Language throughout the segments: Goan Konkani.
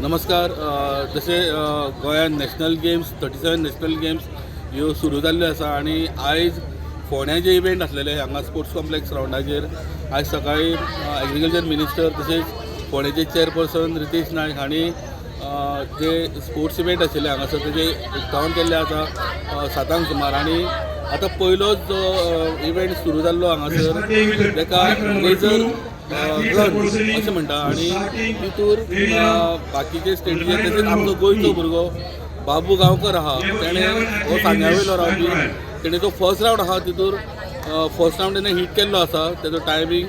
नमस्कार. जशें गोंयांत National Games, 37 National Games ह्यो सुरू जाल्ल्यो आसा आनी आयज फोंड्या जे इव्हेंट आसलेले हांगा स्पोर्ट्स कॉम्प्लेक्स ग्रावंडाचेर, आयज सकाळीं एग्रीकल्चर मिनिस्टर तशेंच फोंडेचे चेअरपर्सन रितेश नायक हांणी जे स्पोर्ट्स इव्हेंट आशिल्ले हांगासर तेजें उक्तावण केल्लें आसा 7 सुमार. आनी आतां पयलोच जो इव्हेंट सुरू जाल्लो हांगासर, तेका लेझर गन अशें म्हणटा आनी तितूर बाकीचे स्टेटीचे तशेंच आमचो गोंयचो भुरगो बाबू गांवकर आहा, तेणें हो सांग्या वयलो रावपी, तेणें जो फर्स्ट रावंड आहा तितूर फर्स्ट रावंड तेणें हीट केल्लो आसा. तेजो टायमींग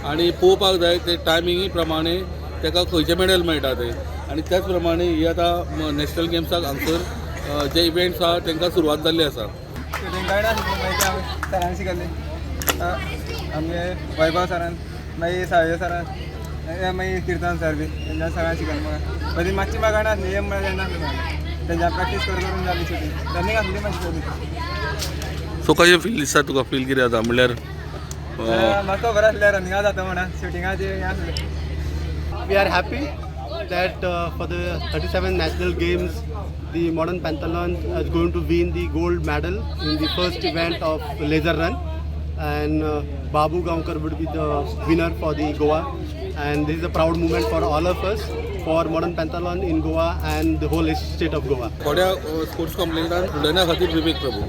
आनी पळोवपाक जाय, ते टायमिंगी प्रमाणे तेका खंयचें मेडल मेळटा तें. आनी त्याच प्रमाणे ही आतां नॅशनल गेम्साक हांगसर जे इव्हेंट्स आहा तांकां सुरवात जाल्ली आसा. शुटींग कळनासली, मागीर आमी सरान शिकयली, आमगे वैभव सरान, मागीर सावय सरान, मागीर किर्तन सर बी, तेंच्या सगळ्यां शिकयलें म्हाका. पयलीं मातशी म्हाका कळनासली, एम म्हळ्यार येनासलें म्हाका. तेंच्या प्रॅक्टीस करून करून जाली शुटींग. रनींग आसली मातशी पयलीं. सो कशें फील दिसता तुका? फील कितें जाता म्हणल्यार? म्हाका खबर आसलें रनिंगा जाता म्हणून, शुटिंगाची हें आसलें. We are happy that for the 37 National Games, the Modern Pentathlon is going to win the gold medal in the first event of laser run. And Babu Gaonkar would be the winner for the Goa. And this is a proud moment for all of us, for Modern Pentathlon in Goa and the whole state of Goa. फोंड्या स्पोर्ट्स कॉम्प्लेक्सान उडयना खातीर विवेक प्रभू.